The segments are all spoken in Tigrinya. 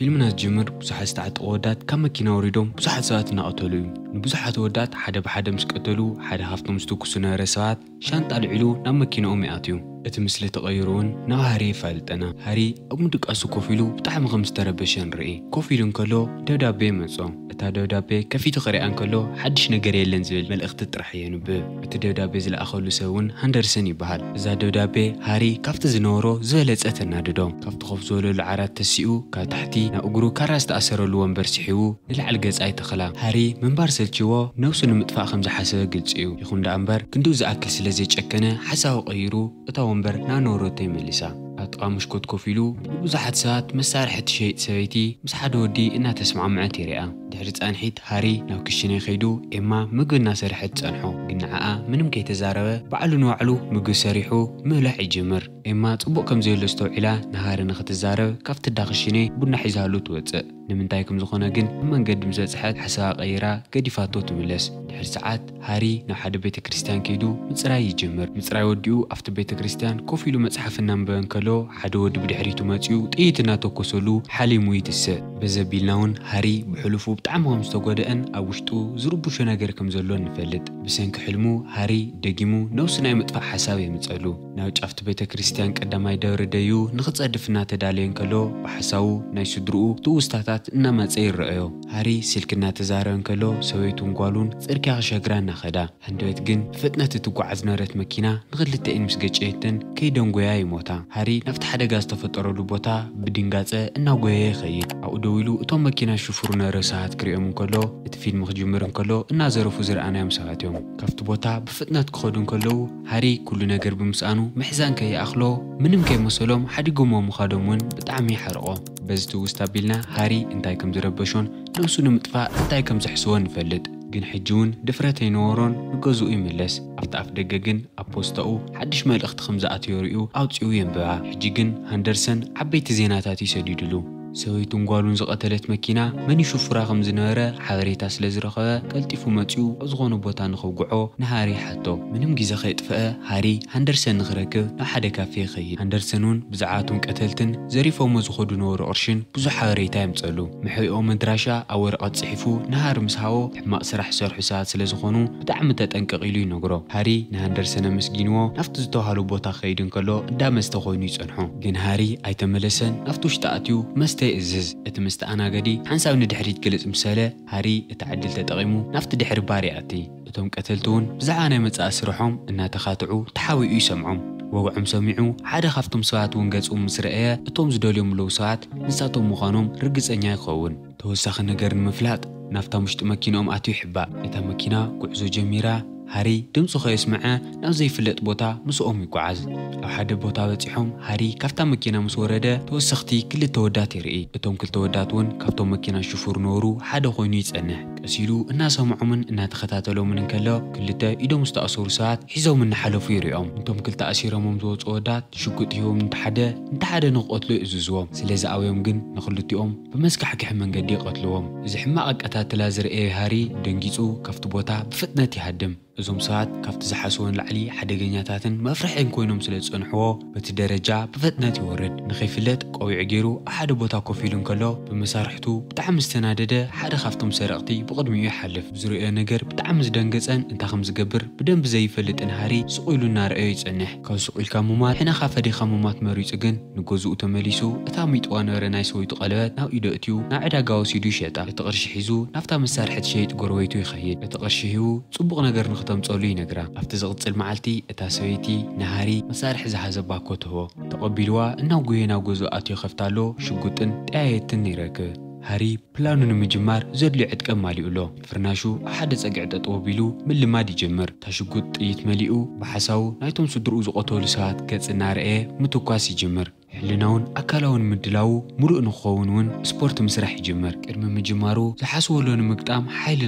ፊልምና ዝጅምር ብዙሓት ዝተዓጠቑ ኣወዳት ካብ መኪና ወሪዶም ብዙሓት ሰባት እናቐተሉ እዩ። ንብዙሓት ኣወዳት ሓደ ብሓደ ምስ ቀተሉ፣ ሓደ ካብቶም ዝትኩሱ ዝነበረ ሰባት ሻንጣ ኣልዒሉ ናብ መኪናኦም ይኣትዩ። እቲ ምስሊ ተቐይሩ እውን ናብ ሃሪ የፋልጠና። ሃሪ ኣብ ምድቃሱ ኮፍ ኢሉ ብጣዕሚ ከም ዝተረበሸ ንርኢ። ኮፍ ኢሉ እንከሎ ደብዳቤ ይመጾ። እታ ደብዳቤ ከፊቱ ክሪኣ እንከሎ ሓድሽ ነገር የለን ዝብል መልእኽቲ ጥራሕ የንብብ። እቲ ደብዳቤ ዝለኣኸሉ ሰብ እውን ሃንደርሰን ይበሃል። እዛ ደብዳቤ ሃሪ ካብቲ ዝነበሮ ዝበለጸ ተናድዶ። ካብቲ ኮፍ ዝበለሉ ዓራት ተሲኡ ካብ ታሕቲ ናብ እግሩ ካራ ዝተኣሰረሉ ወንበር ስሒቡ ንላዕሊ ገጻ ይተኽላ። ሃሪ ምንባር ሰልችዎ ነብሱ ንምጥፋእ ከም ዝሓሰበ ግልጺ እዩ። ይኹን ደኣ እምበር ክንድኡ ዝኣክል ስለ ዘይጨከነ ሓሳቡ ቀይሩ እታ ወንበር ናብ ነበረቶ ይመልሳ። ኣብ ጥቓ መስኮት ኮፍ ኢሉ ንብዙሓት ሰባት መሳርሒ ትሸይጥ ሰበይቲ ምስ ሓደ ወዲ እናተስማዕመዐት ይሪኣ። ድሕሪ ጻንሒት ሃሪ ናብ ክሽነ ከይዱ ኤማ ምግቢ እናሰርሐት ትጸንሖ። ግን ንዓኣ ምንም ከይተዛረበ ባዕሉ ንባዕሉ ምግቢ ሰሪሑ ምብላዕ ይጅምር። ኤማ ጽቡቕ ከም ዘየሎ ዝተውዒላ ንሃሪ ንኽትዛረብ ካብቲ እንዳ ክሽነ ቡና ሒዛሉ ትወጽእ። ንምንታይ ከም ዝኾነ ግን ኣብ መንገዲ ምስ በጽሐት ሓሳባ ቀይራ ገዲፋቶ ትምለስ። ድሕሪ ሰዓት ሃሪ ናብ ሓደ ቤተ ክርስቲያን ከይዱ ምጽራይ ይጅምር። ምጽራይ ወዲኡ ኣብቲ ቤተ ክርስቲያን ኮፍ ኢሉ መጽሓፍ እናንበበ እንከሎ ሓደ ወዲ ብድሕሪቱ መጺኡ ጥይት እናተኮሰሉ ሓሊሙ ይትስእ። በዚ ኣቢልና እውን ሃሪ ብሕሉፉ ብጣዕሚ ከም ዝተጎደአን ኣብ ውሽጡ ዝርብሾ ነገር ከም ዘሎን ንፈልጥ። ብሰንኪ ሕልሙ ሃሪ ደጊሙ ነብሱ ናይ ምጥፋእ ሓሳብ የምጸሉ። ናብ ጫፍቲ ቤተ ክርስቲያን ቀዳማይ ደብሪ ደዩ ንኽጸድፍ እናተዳለየ እንከሎ ብሓሳቡ ናይ ስድርኡ ትውስታታት እናመጸ ይረኣዮ። ሃሪ ስልኪ እናተዛረበ እንከሎ ሰበይቱን ጓሉን ጽርግያ ክሸግራ እናኸዳ፣ ህንደበት ግን ብፍጥነት እትጓዓዝ ዝነበረት መኪና ንኽልተኤን ምስ ገጨየተን ከይደንጎያ ይሞታ። ሃሪ ናብቲ ሓደጋ ዝተፈጠረሉ ቦታ ብድንጋጸ እናጎየየ ይኸይድ። ኣብኡ ደው ኢሉ እቶም መኪና ዝሽፍሩ ነበረ ሰባት ክሪኦም እንከሎ እቲ ፊልም ክጅምር እንከሎ እናዘረፉ ዝረኣናዮም ሰባት እዮም። ካብቲ ቦታ ብፍጥነት ክኸዱ እንከለዉ ሃሪ ኩሉ ነገር ብምስኣኑ ምሕዛን ከይኣኽሎ ምንም ከይመሰሎም ሓዲጎሞ ምኻዶም እውን ብጣዕሚ ይሓርቖ። በዚ ትውስታ ኣቢልና ሃሪ እንታይ ከም ዝረበሾን ነብሱ ንምጥፋእ እንታይ ከም ዘሕስቦ ንፈልጥ። ግን ሕጂ እውን ድፍረት ኣይነበሮን ንገዝኡ ይምለስ። ኣብቲ ኣፍ ደገ ግን ኣብ ፖስታኡ ሓድሽ መልእኽቲ ከም ዝኣተዮ ሪኡ ኣውጺኡ የንብባ። ሕጂ ግን ሃንደርሰን ዓበይቲ ዜናታት እዩ ሰዲድሉ። ሰበይቱን ጓሉን ዝቐተለት መኪና መን ይሽፉራ ከም ዝነበረ ሓበሬታ ስለ ዝረኸበ ቀልጢፉ መጺኡ ኣብ ዝኾነ ቦታ ንኸውግዖ ንሃሪ ሓቶ። ምንም ግዜ ከየጥፈአ ሃሪ ሃንደርሰን ንኽረክብ ናብ ሓደ ካፌ ይኸይድ። ሃንደርሰን እውን ብዛዕባ እቶም ቀተልትን ዘሪፎሞ ዝኸዱ ነበሩ ቅርሽን ብዙሕ ሓበሬታ የምጸሉ። መሕብኦም ኣድራሻ ኣብ ወረቐት ጽሒፉ ንሃሪ ምስ ሃቦ ሕማቕ ስራሕ ዝሰርሑ ሰባት ስለ ዝኾኑ ብጣዕሚ ተጠንቀቕ ኢሉ ይነግሮ። ሃሪ ንሃንደርሰን ኣመስጊንዎ ናብቲ ዝተባህሉ ቦታ ክኸይድ እንከሎ እንዳ መስተ ኮይኑ ይጸንሖ። ግን ሃሪ ኣይተመለሰን። ናብቲ ውሽጢ ኣትዩ መስተ ይእዝዝ። እቲ መስተኣናገዲ ሓንሳብ ንድሕሪት ግልጽ ምስ በለ ሃሪ እቲ ዕድል ተጠቒሙ ናብቲ ድሕሪ ባር ይኣቲ። እቶም ቀተልቲ እውን ብዛዕባ ናይ መጻኢ ስርሖም እናተኻትዑ ተሓቢኡ ይሰምዖም። ወግዖም ሰሚዑ ሓደ ካብቶም ሰባት እውን ገጹ ምስ ረኣየ እቶም ዝደልዮም ዘለዉ ሰባት ንሳቶም ምዃኖም ርግጸኛ ይኸውን። ተወሳኺ ነገር ንምፍላጥ ናብታ ውሽጢ መኪንኦም ኣትዩ ይሕባእ። እታ መኪና ጉዕዞ ጀሚራ ሃሪ ድምፁ ከየስምዐ ናብ ዘይፍለጥ ቦታ ምስኦም ይጓዓዝ። ኣብ ሓደ ቦታ በጺሖም ሃሪ ካብታ መኪና ምስ ወረደ ተወሰኽቲ ክልተ ወዳት ይርኢ። እቶም ክልተ ወዳት እውን ካብቶም መኪና ዝሽፍሩ ነበሩ ሓደ ኮይኑ ይጸንሕ። ቀስ ኢሉ እናሰምዖምን እናተኸታተሎምን እንከሎ ክልተ ኢዶም ዝተኣሰሩ ሰባት ሒዞም እናሓለፉ ይሪኦም። እቶም ክልተ ኣሲሮሞም ዝወፁ ወዳት ሽጉጥ ሂቦም ንተሓደ ንተሓደ ንክቐትሎ ይእዝዝዎም። ስለ ዝኣበዮም ግን ንክልቲኦም ብመስካሕክሒ መንገዲ ይቐትልዎም። እዚ ሕማቕ ኣቀታትላ ዝረኣየ ሃሪ ደንጊፁ ካብቲ ቦታ ብፍጥነት ይሃድም። እዞም ሰባት ካብቲ ዝሓስቦ ንላዕሊ ሓደገኛታትን መፍርሕን ኮይኖም ስለ ዝጸንሕዎ በቲ ደረጃ ብፍጥነት ይወርድ። ንኸይፍለጥ ቆቢዕ ገይሩ ኣብ ሓደ ቦታ ኮፍ ኢሉ እንከሎ ብመሳርሕቱ ብጣዕሚ ዝተናደደ ሓደ ካብቶም ሰረቕቲ ብቕድሚኡ ይሓልፍ። ዝርእዮ ነገር ብጣዕሚ ዝደንገጸን እንታይ ከም ዝገብር ብደንቢ ዘይፈልጥን ሃሪ ስቕ ኢሉ እናረኣዮ ይጸንሕ። ካብ ስቕ ኢልካ ምሟት ሕነኻ ፈዲኻ ምሟት መሪጹ ግን ንገዝኡ ተመሊሱ እታ ሚጥዋ ነበረ ናይ ሰበይቱ ቀለበት ናብ ኢዱ ኣእትዩ ናብ ዕዳጋ ወሲዱ ይሸጣ። እቲ ቅርሺ ሒዙ ናብታ መሳርሒ ትሸይጥ ጎረቤቱ ይኸይድ። እቲ ቅርሺ ሂቡ ጽቡቕ ነገር ንኽተምጸሉ ይነግራ። ኣብቲ ዝቕጽል መዓልቲ እታ ሰበይቲ ንሃሪ መሳርሒ ዝሓዘ ባኮ ትህቦ። ተቐቢልዋ እናጎየ ናብ ገዝኡ ኣትዩ ከፍታሎ ሽጉጥን ጠያየትን ይረክብ። ሃሪ ፕላኑ ንምጅማር ዘድልዮ ዕጥቀ ኣማሊኡ ኣሎ። ፍርናሹ ኣብ ሓደ ጸግዒ ጠጠው ኣቢሉ ምልማድ ይጅምር። እታ ሽጉጥ ጥይት መሊኡ ብሓሳቡ ናይቶም ስድርኡ ዝቐተሉ ሰባት ገጽ እናረኣየ ምትኳስ ይጅምር። ሕልናውን ኣካላውን ምድላዉ ምሉእ ንክኸውን እውን ስፖርት ምስራሕ ይጅምር። ቅድሚ ምጅማሩ ዝሓስበሎ ንምግጣም ሓይሊ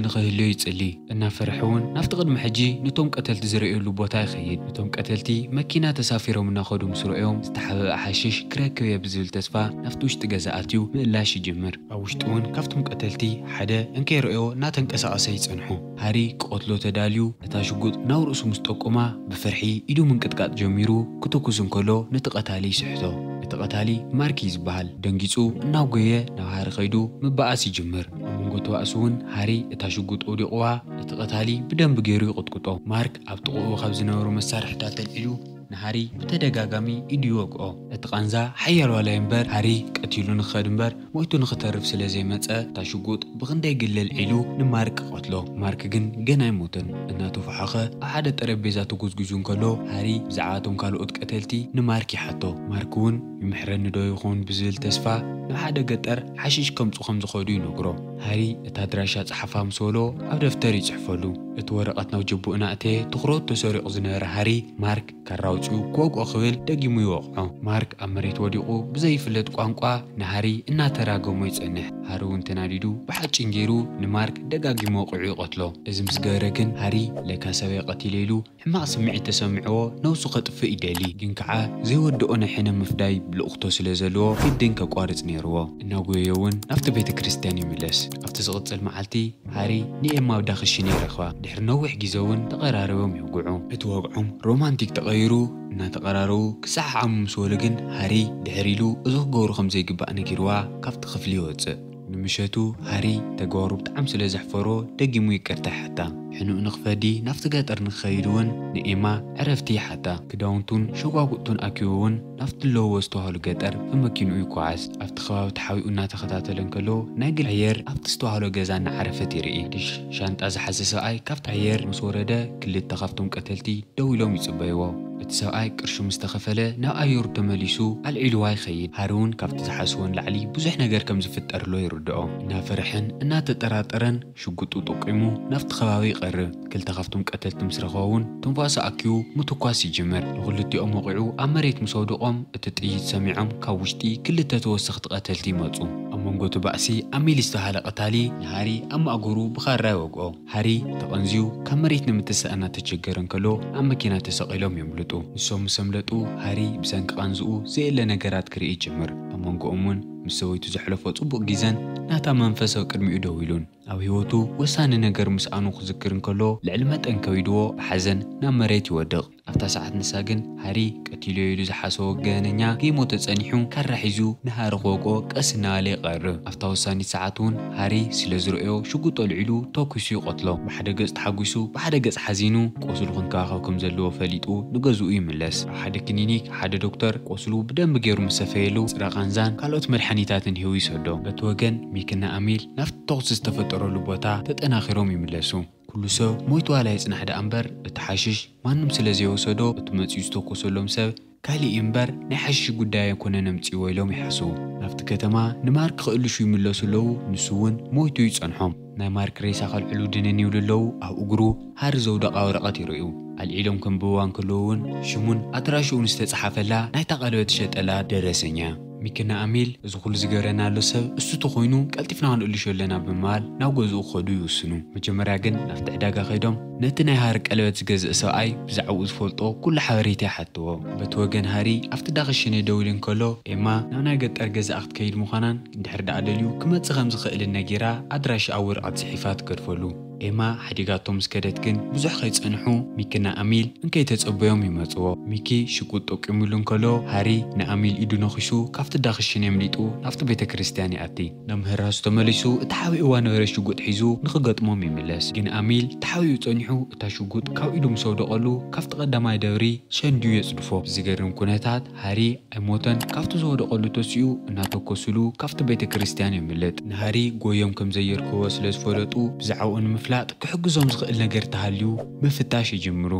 ንኽህልዮ ይጽሊ። እናፈርሐ እውን ናብቲ ቅድሚ ሕጂ ነቶም ቀተልቲ ዝርእየሉ ቦታ ይኸይድ። እቶም ቀተልቲ መኪና ተሳፊሮም እናኸዱ ምስ ረእዮም ዝተሓበአ ሓሽሽ ክረክብ እየ ብዝብል ተስፋ ናብቲ ውሽጢ ገዛ ኣትዩ ምእላሽ ይጅምር። ኣብ ውሽጢ እውን ካብቶም ቀተልቲ ሓደ እንከይረእዮ እናተንቀሳቐሰ ይጸንሖ። ሃሪ ክቐትሎ ተዳልዩ እታ ሽጉጥ ናብ ርእሱ ምስ ጠቆማ ብፍርሒ ኢዱ ምንቅጥቃጥ ጀሚሩ ክትኩስ እንከሎ ነቲ ቀታሊ ይስሕቶ። እቲ እቲ ቀታሊ ማርክ እዩ ዝበሃል። ደንጊጹ እናጎየ ናብ ሃሪ ከይዱ ምበኣስ ይጅምር። ኣብ መንጎ እቲ ባእሲ እውን ሃሪ እታ ሽጉጥ ወዲቕዋ፣ እቲ ቀታሊ ብደንቢ ገይሩ ይቕጥቅጦ። ማርክ ኣብ ጥቕኡ ካብ ዝነበሩ መሳርሕታት ኣልዒሉ ንሃሪ ብተደጋጋሚ ኢዱ ይወግኦ። እቲ ቃንዛ ሓያል ዋላ እምበር ሃሪ ቀቲሉ ንኽኸድ እምበር ሞይቱ ንኽተርፍ ስለ ዘይመጸ እታ ሽጉጥ ብኽንደይ ግለ ኣልዒሉ ንማርክ ቀትሎ። ማርክ ግን ገና ኣይሞተን። እናተፈሓኸ ኣብ ሓደ ጠረጴዛ ተጎዝጒዙ እንከሎ ሃሪ ብዛዕባ እቶም ካልኦት ቀተልቲ ንማርክ ይሓቶ። ማርክ እውን ይምሕረኒ ዶ ይኸውን ብዝብል ተስፋ ናብ ሓደ ገጠር ሓሽሽ ከምጹ ከም ዝኸዱ ይነግሮ። ሃሪ እቲ ኣድራሻ ጸሓፋ ምስ በሎ ኣብ ደፍተር ይጽሕፈሉ። እቲ ወረቐት ናብ ጀብኡ እናእተየ ትኹረቱ ተሰሪቑ ዝነበረ ሃሪ ማርክ ካራ ኣውጺኡ ክወግኦ ክብል ደጊሙ ይወቕዖ። ማርክ ኣብ መሬት ወዲቑ ብዘይፍለጥ ቋንቋ ንሃሪ እናተራገሞ ይጸንሕ። ሃሪ እውን ተናዲዱ ብሓጭን ገይሩ ንማርክ ደጋጊሙ ወቒዑ ይቐትሎ። እዚ ምስ ገበረ ግን ሃሪ ለካ ሰበይ ቀቲለ ኢሉ ሕማቕ ስምዒት ተሰሚዕዎ ነብሱ ከጥፍእ ይደሊ። ግን ከዓ ዘይወድኦ ናይ ሕነ ምፍዳይ ልእኽቶ ስለ ዘለዎ ግድን ከቋርጽ ነይርዎ። እናጎየየ እውን ናብቲ ቤተ ክርስቲያን ይምለስ። ኣብቲ ዝቕጽል መዓልቲ ሃሪ ንኤማ ኣብ ዳኽሽነ ይረኽባ። ድሕሪ ነዊሕ ግዜ እውን ተቐራሪቦም ይውግዑ። እቲ ወግዖም ሮማንቲክ ተቐይሩ እናተቐራረቡ ክሰሓሓሙ ምስ በሉ ግን ሃሪ ድሕር ኢሉ እዚ ክገብሩ ከም ዘይግባእ ነጊርዋ ካብቲ ክፍሊ ይወጽእ። ንምሸቱ ሃሪ ተግባሩ ብጣዕሚ ስለ ዘሕፈሮ ደጊሙ ይቅርታ ይሓታ። ሕኑእ ንክፈዲ ናብቲ ገጠር ንክኸይድ እውን ንኤማ ዕረፍቲ ይሓታ። ክዳውንቱን ሸጓጉጥቱን ኣኪቡ እውን ናብቲ ኣለዎ ዝተባህሉ ገጠር ብመኪንኡ ይጓዓዝ። ኣብቲ ከባቢ ተሓቢኡ እናተኸታተለ እንከሎ ናይ ግል ኣየር ኣብቲ ዝተባህሎ ገዛ እናዓረፈት ይርኢ። ሓድሽ ሻንጣ ዝሓዘ ሰብኣይ ካብቲ ኣየር ምስ ወረደ ክልተ ካብቶም ቀተልቲ ደው ኢሎም ይጽበይዎ። እቲ ሰብኣይ ቅርሹ ምስ ተኸፈለ ናብ ኣየሩ ተመሊሱ ኣልዒልዋ ይኸይድ። ሃሪ እውን ካብቲ ዝሓስቦ ንላዕሊ ብዙሕ ነገር ከም ዝፍጠርሎ ይርድኦ። እናፈርሐን እናተጠራጠረን ሽጉጡ ጠቂሙ ናብቲ ከባቢ ይቐርብ። ክልተ ካብቶም ቀተልቲ ምስ ረኸቦ እውን ትንፋሱ ኣኪቡ ምትኳስ ይጅምር። ንኽልቲኦም ወቒዑ ኣብ መሬት ምስ ኣውደቖም እቲ ጥይት ሰሚዖም ካብ ውሽጢ ክልተ ተወሰኽቲ ቀተልቲ ይመጹ። ኣብ መንጎ እቲ ባእሲ ኣሚል ዝተባህለ ቀታሊ ንሃሪ ኣብ ማእገሩ ብኻራ ይወግኦ። ሃሪ ተቐንዝዩ ካብ መሬት ንምትሳእ እናተቸገረ እንከሎ ኣብ መኪና ተሰቒሎም የምልጡ። ንሶም ምስ ኣምለጡ ሃሪ ብሰንኪ ቃንዝኡ ዘየለ ነገራት ክርኢ ይጅምር። ኣብ መንጎኦም እውን ምስ ሰበይቱ ዘሕለፎ ጽቡቕ ግዜን ናታ መንፈስ ኣብ ቅድሚኡ ደው ኢሉን ኣብ ህይወቱ ወሳኒ ነገር ምስኣኑ ክዝክር እንከሎ ልዕሊ መጠን ከቢድዎ ብሓዘን ናብ መሬት ይወድቕ። ኣብታ ሰዓት ንሳ ግን ሃሪ ቀቲሉዮ ኢሉ ዝሓሰቦ ገበነኛ ከይሞተ ጸኒሑ ካራ ሒዙ ንሃሪ ክወግኦ ቀስ እናበለ ይቐርብ። ኣብታ ወሳኒት ሰዓት እውን ሃሪ ስለ ዝረኣዮ ሽጉጥ ኣልዒሉ ተኲሱ ይቐትሎ። ብሓደ ገጽ ተሓጒሱ ብሓደ ገጽ ሓዚኑ ቆስሉ ክንከባኸብ ከም ዘለዎ ፈሊጡ ንገዝኡ ይምለስ። ኣብ ሓደ ክሊኒክ ሓደ ዶክተር ቆስሉ ብደንቢ ገይሩ ምስ ሰፈየሉ ጽረ ቃንዛን ካልኦት መድሓኒታትን ሂቡ ይሰዶ። በቲ ወገን ሚክና ኣሚል ናብቲ ተኹሲ ዝተፈጠረሉ ቦታ ተጠናኺሮም ይምለሱ። ኩሉ ሰብ ሞይቱ ዋላ ይጽናሕ ደኣ እምበር እቲ ሓሽሽ ማንም ስለ ዘይወሰዶ እቲ መጺኡ ዝተኮሰሎም ሰብ ካሊእ እዩ እምበር ናይ ሓሽሽ ጉዳይ ኣይኮነን ኣምጺእዎ ኢሎም ይሓስቡ። ናብቲ ከተማ ንማርክ ክእልሹ ይምለሱ ኣለዉ። ንሱ እውን ሞይቱ ይጸንሖም። ናይ ማርክ ሬሳ ከልዕሉ ድንን ይብሉ ኣለዉ። ኣብ እግሩ ሃሪ ዘውደቓ ወረቐት ይርእዩ። ኣልዒሎም ከንብብዋ እንከለዉ እውን ሽሙን ኣድራሽኡን ዝተጸሓፈላ ናይታ ቀለበት ዝሸጠላ ደረሰኛ። ሚክና ኣሚል እዚ ኩሉ ዝገበረና ኣሎ ሰብ እሱ ተኾይኑ ቀልጢፍና ክንእልሾ ኣለና ብምባል ናብ ገዝኡ ክኸዱ ይውስኑ። መጀመርያ ግን ናብቲ ዕዳጋ ከይዶም ነቲ ናይ ሃሪ ቀለበት ዝገዝእ ሰብኣይ ብዛዕባኡ ዝፈልጦ ኩሉ ሓበሬታ ይሓትዎ። በቲ ወገን ሃሪ ኣብቲ ዳኽሽነ ደው ኢሉ እንከሎ ኤማ ናብ ናይ ገጠር ገዛኣ ክትከይድ ምዃናን ድሕር ደኣ ደልዩ ክመጽእ ከም ዝኽእልን ነጊራ ኣድራሽኣ ኣብ ወረቐት ጽሒፋ ትገድፈሉ። ኤማ ሓዲጋቶ ምስ ከደት ግን ብዙሕ ከይጸንሑ ሚክና ኣሚል እንከይተጸበዮም ይመጽዎ። ሚኪ ሽጉጥ ጠቂሙሉ እንከሎ ሃሪ ንኣሚል ኢዱ ነኺሱ ካብቲ ዳኽሽን የምሊጡ ናብቲ ቤተ ክርስቲያን ይኣቲ። ናብ ምህራሱ ተመሊሱ እቲ ሓቢእዋ ነበረ ሽጉጥ ሒዙ ንኽገጥሞም ይምለስ። ግን ኣሚል እቲ ሓቢኡ ጸኒሑ እታ ሽጉጥ ካብ ኢዱ ምስ ኣውደቐሉ ካብቲ ቀዳማይ ደብሪ ሸንድዩ የጽድፎ። ብዝገርም ኩነታት ሃሪ ኣይሞተን። ካብቲ ዝወደቐሉ ተሲኡ እናተኮስሉ ካብቲ ቤተ ክርስቲያን የምልጥ። ንሃሪ ጎዮም ከም ዘየርክቦ ስለ ዝፈለጡ ብዛዕባኡ ንምፍላጥ ክሕግዞም ዝኽእል ነገር ተሃልዩ ምፍታሽ ይጅምሩ።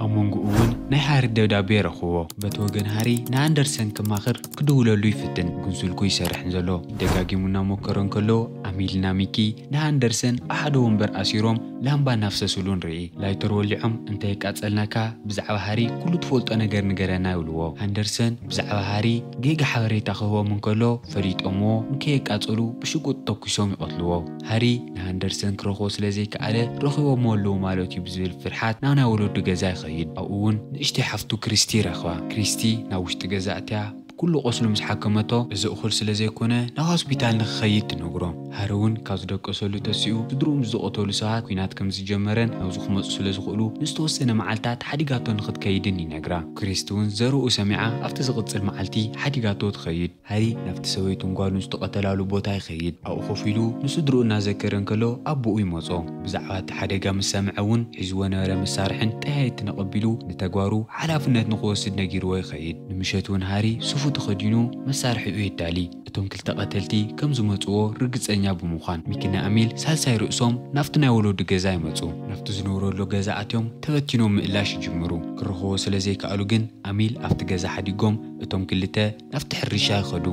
ኣብ መንጎኡ እውን ናይ ሃሪ ደብዳቤ ረኽቦ። በቲ ወገን ሃሪ ንኣንደርሰን ክማኽር ክድውለሉ ይፍትን፣ ግን ስልኩ ይሰርሕን ዘሎ። ደጋጊሙ እናሞከረ እንከሎ ኣሚልና ሚኪ ንኣንደርሰን ኣብ ሓደ ወንበር ኣሲሮም ላምባ እናፍሰስሉ ንርኢ። ላይተር ወሊዖም እንተ የቃጸልናካ ብዛዕባ ሃሪ ኩሉ ትፈልጦ ነገር ንገረና ይብልዎ። ኣንደርሰን ብዛዕባ ሃሪ ጌጋ ሓበሬታ ክህቦም እንከሎ ፈሊጦምዎ ንከየቃጸሉ ብሽጉጥ ተኩሶም ይቐትልዎ። ሃሪ ንኣንደርሰን ክረኽቦ ስለ ዘይከኣለ ረኺቦምዎ ኣለዉ ማለት እዩ ብዝብል ፍርሓት ናብ ናይ ወለዱ ገዛ ይኸይድ። ኣብኡ እውን ንእሽተይ ሓፍቱ ክሪስቲ ይረኽባ። ክሪስቲ ናብ ውሽጢ ገዛ ኣትያ ኩሉ ቆስሉ ምስ ሓከመቶ እዚ እኹል ስለ ዘይኮነ ናብ ሆስፒታል ንክኸይድ ትነግሮ። ሃሪ እውን ካብ ዝደቀሰሉ ተሲኡ ስድርኡ ምስ ዝቐተሉ ሰባት ኲናት ከም ዝጀመረን ናብዚ ክመፁ ስለ ዝኽእሉ ንዝተወሰነ መዓልታት ሓዲጋቶ ንኽትከይድን ይነግራ። ክሪስቲ እውን ዘረኡ ሰሚዓ ኣብቲ ዝቕፅል መዓልቲ ሓዲጋቶ ትኸይድ። ሃሪ ናብቲ ሰበይቱን ጓሉን ዝተቐተላሉ ቦታ ይኸይድ። ኣብኡ ኮፍ ኢሉ ንስድርኡ እናዘከረ እንከሎ ኣቦኡ ይመጾ። ብዛዕባ እቲ ሓደጋ ምስ ሰምዐ እውን ሒዝዎ ነበረ መሳርሕን ጠያይትን ኣቐቢሉ ንተግባሩ ሓላፍነት ንኽወስድ ነጊርዎ ይኸይድ። ንምሸት እውን ሃሪ ሱፉ ተኸዲኑ መሳርሒኡ የዳሊ። እቶም ክልተ ቀተልቲ ከም ዝመጽዎ ርግጸኛ ብምዃን ሚኪና ኣሚል ሳልሳይ ርእሶም ናብቲ ናይ ወለዱ ገዛ ይመጹ። ናብቲ ዝነብረሉ ገዛ ኣትዮም ተበቲኖም ምእላሽ ይጅምሩ። ክረኽቦ ስለ ዘይከኣሉ ግን ኣሚል ኣብቲ ገዛ ሓዲጎም እቶም ክልተ ናብቲ ሕርሻ ይኸዱ።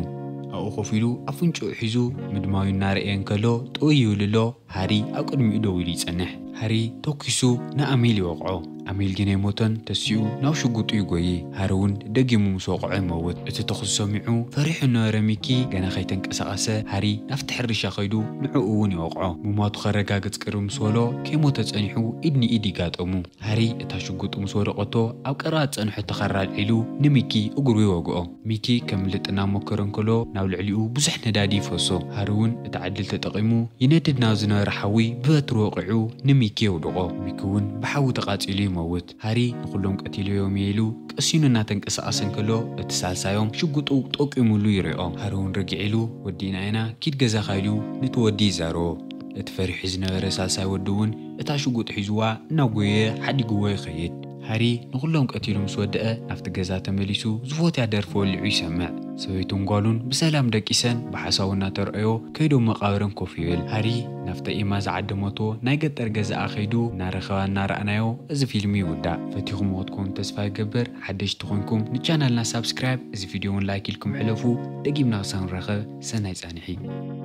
ኣብኡ ኮፍ ኢሉ ኣፍንጭኡ ሒዙ ምድማዩ እናረእየ እንከሎ ጠው ይብል ኣሎ። ሃሪ ኣብ ቅድሚኡ ደው ኢሉ ይጸንሕ። ሃሪ ተኩሱ ንኣሚል ይወቕዖ። ኣሚል ግን ኣይሞተን፣ ተሲኡ ናብ ሽጉጡ ይጎይ። ሃሪ እውን ደጊሙ ምስ ወቕዖ ይመውት። እቲ ተኹሲ ሰሚዑ ፈሪሑ ነበረ ሚኪ ገና ከይተንቀሳቐሰ ሃሪ ናብቲ ሕርሻ ከይዱ ንዕኡ እውን ይወቕዖ። ምሟቱ ከረጋግጽ ቅርብ ምስ በሎ ከይሞተ ጸኒሑ ኢድ ንኢድ ይጋጠሙ። ሃሪ እታ ሽጉጡ ምስ ወደቐቶ ኣብ ቀረባ ዝጸንሖ ተኸራ ኣልዒሉ ንሚኪ እግሩ ይወግኦ። ሚኪ ከምልጥ እናሞከረ እንከሎ ናብ ልዕሊኡ ብዙሕ ነዳዲ ይፈሶ። ሃሪ እውን እታ ዕድል ተጠቒሙ ይነድድ ናብ ዝነበረ ሓዊ ብበትሪ ወቒዑ ንሚኪ የውድቖ። ሚኪ እውን ብሓዊ ተቓጺሉ ይመውት። ሃሪ ንኹሎም ቀቲለዮም እየ ኢሉ ቀሲኑ እናተንቀሳቐሰ እንከሎ እቲ ሳልሳዮም ሽጉጡ ጠቂሙሉ ይሪኦ። ሃሪ እውን ረጊዕ ኢሉ ወዲእና ኢና ኪድ ገዛኻ ኢሉ ነቲ ወዲ ይዛረቦ። እቲ ፈሪሑ ዝነበረ ሳልሳይ ወዲ እውን እታ ሽጉጥ ሒዝዋ እናጎየ ሓዲግዎ ይኸይድ። ሃሪ ንኹሎም ቀቲሉ ምስ ወደአ ናብቲ ገዛ ተመሊሱ ዝፎትያ ደርፊ ወሊዑ ይሰምዕ። ሰበይቱን ጓሉን ብሰላም ደቂሰን ብሓሳቡ እናተረኣዮ ከይዶም መቓብረን ኮፍ ይብል። ሃሪ ናብታ ኤማ ዝዓደመቶ ናይ ገጠር ገዛኣ ከይዱ እናረኸባ እናረኣናዮ እዚ ፊልም ይውዳእ። ፈቲኹምዎ ክትኮኑ ተስፋ ይገብር። ሓደሽቲ ኮይንኩም ንቻናልና ሳብስክራይብ፣ እዚ ቪድዮ እውን ላይክ ኢልኩም ሕለፉ። ደጊምና ክሳብ ንራኸብ ሰናይ ጻንሒ።